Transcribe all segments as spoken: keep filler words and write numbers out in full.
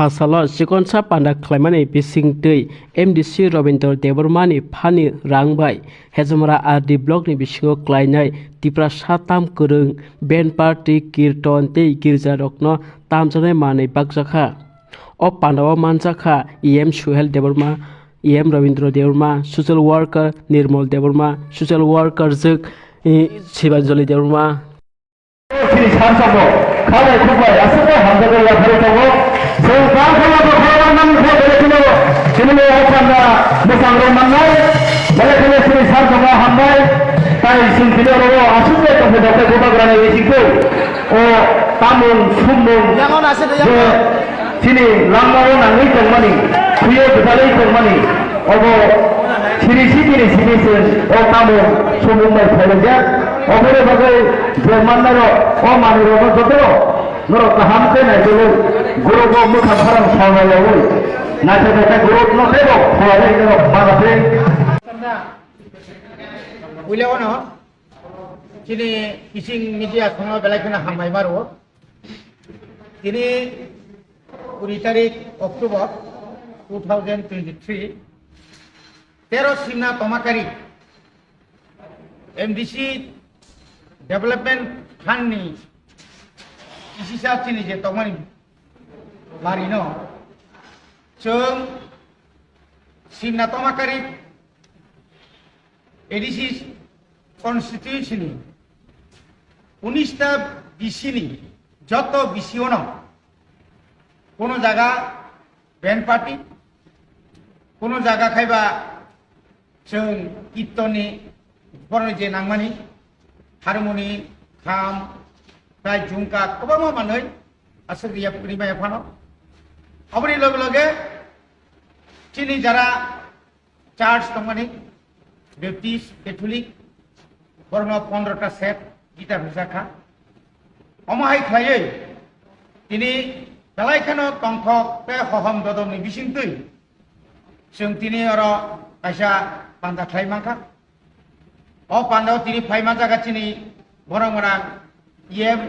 Salsalo chikonsa panda khlaimani bisingtwi M D C Robindra Debbarmani phani rang bai Hejamara R D blockni bisingo klainai Tiprasa tam kwrwng band party, kirton tei girjarokno tamjaknai manwi bakjakha. O pandao manjakha E M Suhel Debbarma, E M Robindra Debbarma, social worker Nirmal Debbarma, social worker jwk, eh, Shibanjali Debbarma. Chini sar tongo, khalai khuklai aswk bai hamjakgo yapharwi tongo. Chwng tang kheno bo khorokma nang khe belai kheno chini o panda mwchang rok mannai. Belai kheno chini sar tongo hambai. Tai chwng tini oro aswk bai tongkhe dokhe bubagrani bisingtwi. O tamung sumung Yang on aswk je yang on. Chini langmao nangwi tongmani, thwiyo bwchalwi tongmani, obo siri sitini simi se o tamo sumung bai phaijak. Oboni bagwi je mannairok o manwirokno joto norok kaham khe naitugwi gurugo mwkhang pharang songnaiyogwi naithok naithok gurukno teibo phuarwi norok manatwi. Puila ono chini kising media khongno belai kheno hambai maro. Tini kuri tarik October two thousand twenty-three, tero Simna Tomakari M D C Development Fund ni kisisa chini je tongmani marino chwng Simna Tomakari A D C constituency ni unis ta B C ni joto B C O no kono jaga band party, kono jaga khaiba chwng kirtoni boroni je nangmani harmoni, kham, tai jungka kwbangma manwi aswk riya rimaya phano. Aboni loge loge chini jara church tongmani, Baptist, Catholic, borokno pondro ta set guitar rwjakha. Omo hai khlaiwi tini belai kheno tongthok tei hohom dodokni bisingtwi chwng tini oro kaisa panda khlai mankha. O pandao tini phai manjak chini borok gwnang E M,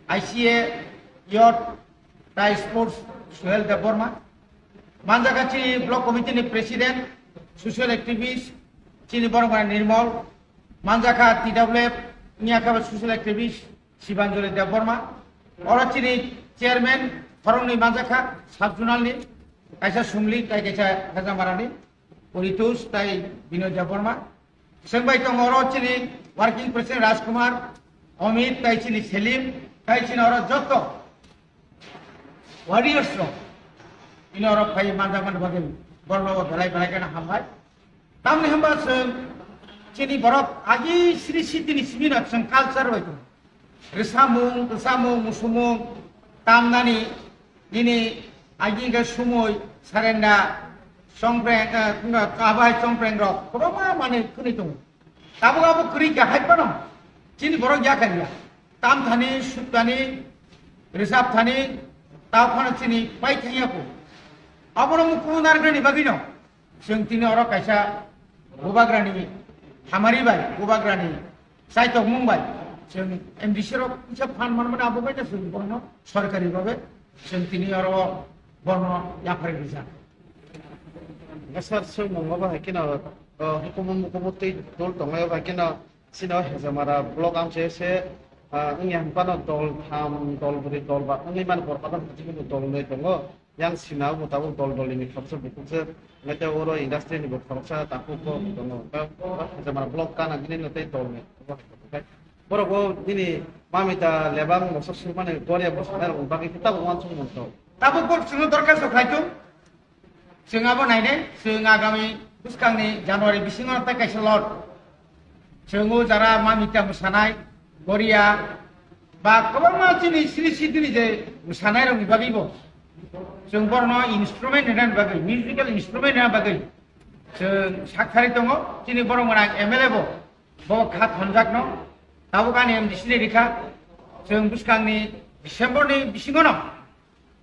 I C A, Youth, tai Sports Suhel Debbarma. Manjak chini Block Committee ni President, Social Activist, chini borok gwnang Nirmal. Manjak T W F ni akaba Social Activist, Sibanjali Debbarma, oro chini chairman khoroknwi manjakha, sub zonal ni, kaisa Sumli tai kaisa Hejamara ni, Poritos tai Binoy Debbarma. Chwng bai tongo oro chini working president Rajkumar, Amit tai chini Selim, tai chini oro joto warriors rok. Ini oro phai manjakmani bagwi borokno belai belai kheno hambai. Tamni hwnba chwng chini borok agi sri sitini simi no chwng culture bai tongo. Rwsamung, rwsamung, musumung, tamnani nini agi hwnkhe sumui, sarenda, chongpreng, eh, kabai chongpreng rok kwbangma manwi khwnwi tongo. Tabuk abo kwrwi kha hai phano chini borok yakha ya. Tam thani, suk thani, rwchap thani, ta phano chini pai thangya kho. Abono mukhumu narwknani bagwino chwng tini oro kaisa bubagrani hamari bai, bubagrani chaitokmung bai chwng M D C rok kisa phan manmani abo bai chwng bono sorkari bhabe chwng tini oro bono yapharwi rijak. Sir, swngmung obo hai kheno, uh, hukumu mukumu tei dol tongnai obo hai kheno, Chini o Hejamara block ang se se, ah, wngya hwnphano dol tham, dol bwrwi, dol ba wngwi mani borok kwbangma dol nwi tongo. Yang sina o tabuk dol dol ni khoroksa bukhuksa, hwnkhe tei oro industry ni bo khoroksa takhuk bo tongo. Hwnkhe o Hejamara block gana bini no tei dol ni. Borok bo bini mamita lebang moso sumani goria bo sanai rok bagwi khe tabuk uansuk mung tong. Tabuk bo chwngno dorkhasto khlai tung. Chwng abo nainai, chwng agami bwskangni January bisingo tei kaisa lot. Chwng o jara mamita mwsanai, goria, ba kwbangma chini sri sitini je mwsanairokni bagwibo chwng borokno instrument rwnani bagwi, musical instrument rwnani bagwi chwng sak thari tongo. Chini borok gwnang M L A bo, bo kha thonjakno, tabuk ani M D C ni rikha. Chwng bwskangni December ni bisingono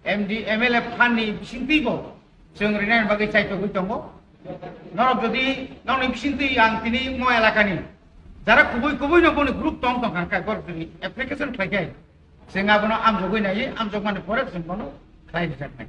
M D, M L A fund ni bisingtwi bo chwng rinani bagwi chaitogwi tongo. Norok jodi nokni bisingtwi ang tini mo elakani jara kubui kubui no boni group tong tong kha, borok jodi application khlai khe chwng abono amjogwi nai, amjokmani pore chwng bono Khlai rijak nai.